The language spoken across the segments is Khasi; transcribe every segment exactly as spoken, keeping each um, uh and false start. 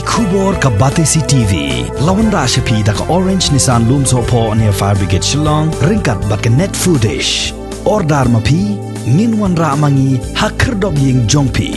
Khubor ka Batesi T V. La wanrah sha phi da ka Orange Nissan Lumsohphoh near Fire Brigade Shillong, ryngkat bad ka Net Foodish. Order ma phi, ngin wanrah ma ngi ha khyrdop ïing jong phi.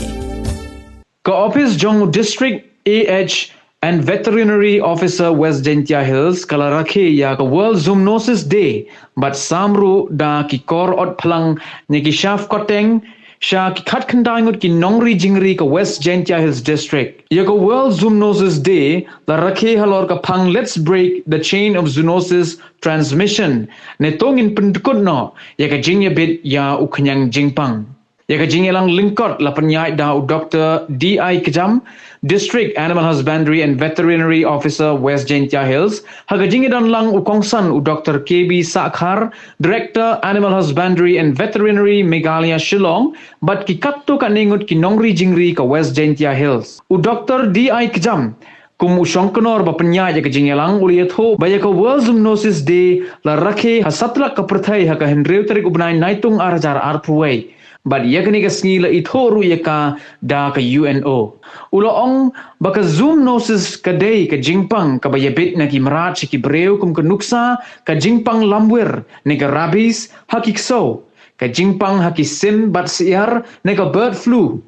Ka office jong District A H and Veterinary Officer West Jaintia Hills ka la rakhe ïa ka World Zoonosis Day bad sam ruh da ki kor ot phlang ne ki shaf koteng sha ki khatkhyndai ngut ki nongri jingri ka West Jaintia Hills District. Ïa ka World Zoonosis Day la rakhe halor ka phang Let's Break the Chain of Zoonosis Transmission, ne to ngin pyndkut noh ïa ka jingïabit ïa u khñiang jingpang. Ïa ka jingïalang lyngkot la pynïaid da u Doktor D I Kjam, District Animal Husbandry and Veterinary Officer, West Jaintia Hills, ha ka jingïadon lang u kongsan u Doktor K B Sahkhar, Director Animal Husbandry and Veterinary, Meghalaya, Shillong, bad ki katto katne ngut ki nongri jingri ka West Jaintia Hills. U Doktor D I Kjam, kum u shongknor ba pynïaid ïa ka jingïalang, u la ïathuh ba ïa ka World Zoonosis Day la rakhe ha satlak ka pyrthei ha ka hynriew tarik u bnai Naitung ar hajar arphew wei. Bad ïa kane ka sngi la ithuh ruh ïa ka da ka U N O. U la ong ba ka zoonosis ka dei ka jingpang kaba ïabit na ki mrad sha ki briew kum ka nuksa, ka jingpang lamwir ne ka rabies ha ki ksew, ka jingpang ha ki sim bad syiar ne ka bird flu,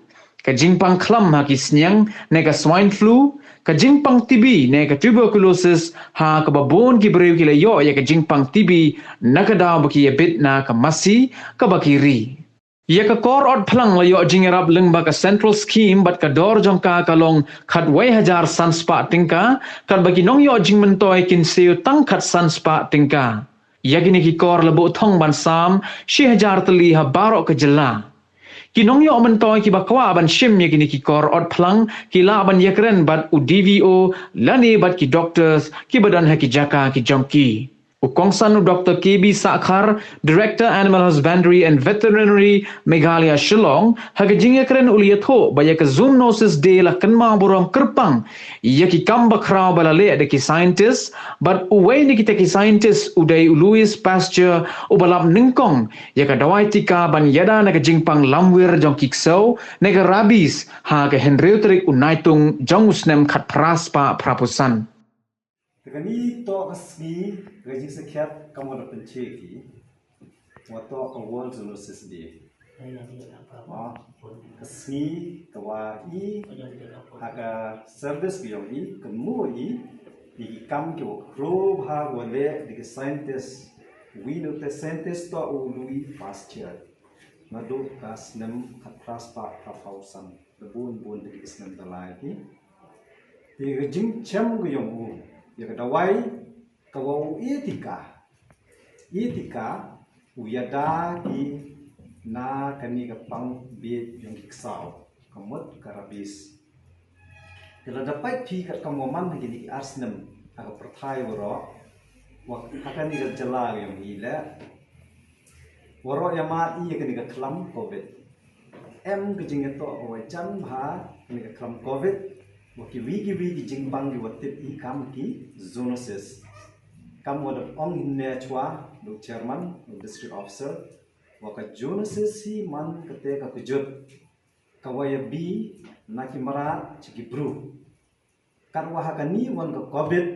ka jingpang khlam ha ki sniang ne ka swine flu, ka jingpang T B ne ka tuberculosis, ha kaba bun ki briew ki la ïoh ïa ka jingpang T B na ka daw ba ki ïabit na ka masi kaba ki ri. Ïa ka kor ot phlang la ïoh jingïarap lyngba ka Central Scheme bad ka dor jong ka ka long khatwei hajar san spah tyngka, katba ki nongïoh jingmyntoi kin siew tang khatsan spah tyngka. Ïa kine ki kor la buh thong ban sam shi hajar tylli ha baroh ka jylla. Ki nongïoh myntoi kiba kwah ban shim ïa kine ki kor ot phlang ki lah ban ïakren bad u D V O lane bad ki doctors kiba don ha ki jaka ki jong ki. U kongsan u Doktor K B Sahkhar, Director Animal Husbandry and Veterinary, Meghalaya, Shillong, ha ka jingïakren u la ïathuh ba ïa ka Zoonosis Day la kynmaw burom kyrpang ïa ki kam bakhraw ba la leh da ki scientist, bad uwei na kita ki scientist u dei u Louis Pasteur, uba lap nyngkong ïa ka dawai tika ban ïada na ka jingpang lamwir jong ki ksew ne ka rabies ha ka hynriew tarik u Naitung jong u snem khatphra spah phraphew san. Te kane to ka sngi ka jingsakhiat ka mut da pynchai ki, wat to ka World Zoonosis Day. Ah, ka sngi ka wa i ha ka service ka yong i, ka mu i, i ki kam ki wa kro bha wa leh di ka scientist, wi no te scientist to u Louis Pasteur. Naduh ka snem khatphra spah phraphew san. Da bun bun te ki snem da lai ki. Te ka jingchem ka yong u, ïa ka dawai ka wa u i tika. I tika u ïada ki na kane ka pang bieit yong ki ksew, ka mut ka rabies. Te lada peit phi katkam wa man ha kine ki ar snem ha ka pyrthai waroh, wa ha kane ka jylla ka yong i leh, waroh ïa mad i ïa kane ka khlam covid. Em ka jingïatoh ka wa jan bha kane ka khlam covid, wa kiwi kiwi ki jingpang ki wa tip i kam ki zoonosis. Kam wa da ong hynne chwa da u chairman, da u district officer, wa ka zoonosis hi man kata ka kjut ka wa ïabi na ki mrad sha ki bru. Katwa ha kane wan ka covid,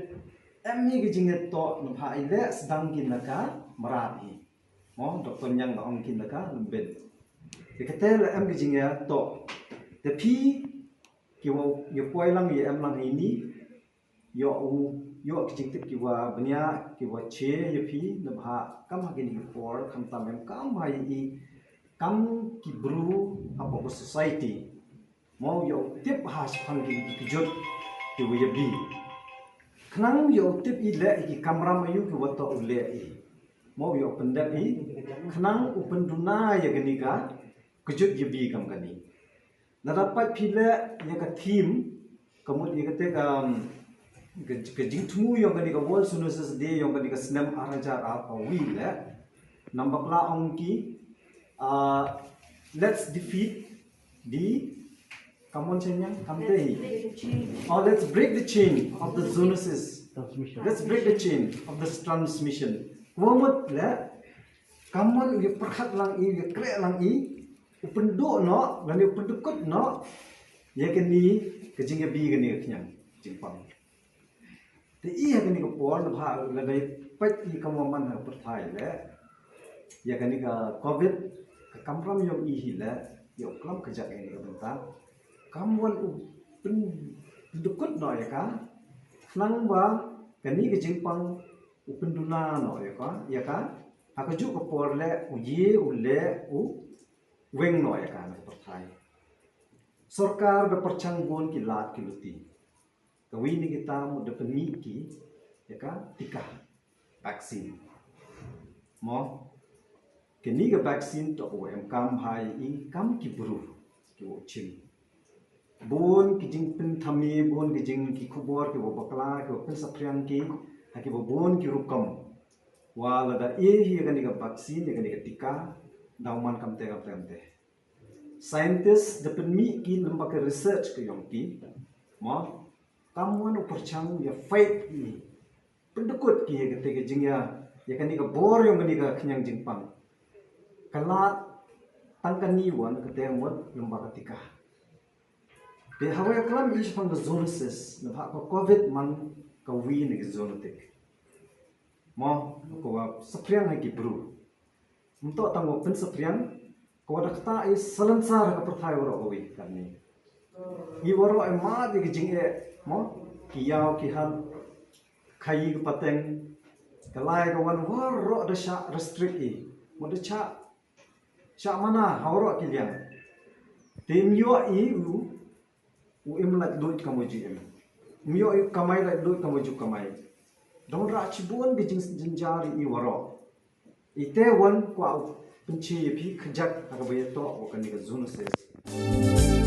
em i ka jingïatoh na bha i leh sdang ki na ka mrad hi. Mo, Doktor Niang la ong ki na ka lyndet. Te kata la em ka jingïatoh. Te phi ki wa ïa poi lang ïa em lang ha ini, ïoh u, ïoh ki jingtip ki wa bniah ki wa che ïa phi na bha kam ha kine ki por khamtam em kam ha i kam ki bru hapoh ka society. Mo ïoh tip ha shaphang ki, ki kjut ki wa ïabi. Khnang ïoh tip i leh i ki kamram aïu ki wa toh u leh i. Mo ïoh pyndep i khnang u pynduna ïa kane ka kjut ïabi kam kane. Lada peit phi leh ïa ka theme, ka mut ïa kata ka, ka, ka jingthmu yong kane ka World Zoonosis Day yong kane ka snem ar hajar arphew wei leh. Namba pla ong ki, ah, let's defeat the, come on, Chenya, come there. Oh, let's break the chain of the zoonosis. Transmission. Let's break the chain of this transmission. Ka mut leh, ka mut ïa pyrkhat lang i, ïa kreh lang i, u pynduh noh, lane u pyndukut noh ïa kane ka jingïabi kane ka khñiang. jingpang. Te i ha kane ka por na bha la dei peit i kam wa man ha pyrthai le. Ïa kane ka covid ka kamram yong i hi le ïa u klam ka jak ïa kane ka bynta. Kam wan u pyn pyndukut noh ïa ka. Khnang ba kane ka jingpang u pynduna noh ïa ka ïa ka. Ha ka juk ka por le u ye u le u weng noh ïa ka na ka pyrthai. Sorkar da pyrchang bun ki lad ki luti. Ka wi ni kita mo da pynmih ki ïa ka tika, vaccine. Mo kini ka vaccine to ko em kam bhai i kam ki bru ki wo chim. Bun ki jingpynthame bun ki jing ki khubor ki wo bakla ki wo pynsaphriang ki ha ki wo bun ki rukom. Wa lada e hi ïa kani ka vaccine ïa kani ka tika daw man kamte kamte kamte. Scientist da pynmih ki lem bad ka research ka yong ki. Mo kam wan u pyrchang ïa fight ki pyndukut ki ïa kate ka jingïa ïa kani ka bor yong kani ka khñiang jingpang. Ka lad tang kani wan kate mut lem bad ka tika. Te hawa ïa klam i shipang ka zoonosis na bha ka covid man ka wi na ka zoonotic. Mo ko wa saphriang ha ki bru. Mto tang wa pynsaphriang ko wa da kata i salensar ha ka pyrthai waroh ka wi kani. I waroh i mad i ka jingeh mo ki yaw ki han khayi ka pateng ka lai ka wan waroh da sha restrict i mo da sha sha mana ha waroh ki liang. Te myo i u u im lait lut ka mo ju im. Myo i kamai lait lut ka mo ju kamai. Dong ra chibun ka jing jingjar i waroh. Ite wan kwa u pynchi ïa phi khajak ha ka ba ïa to wa kani ka zoonosis.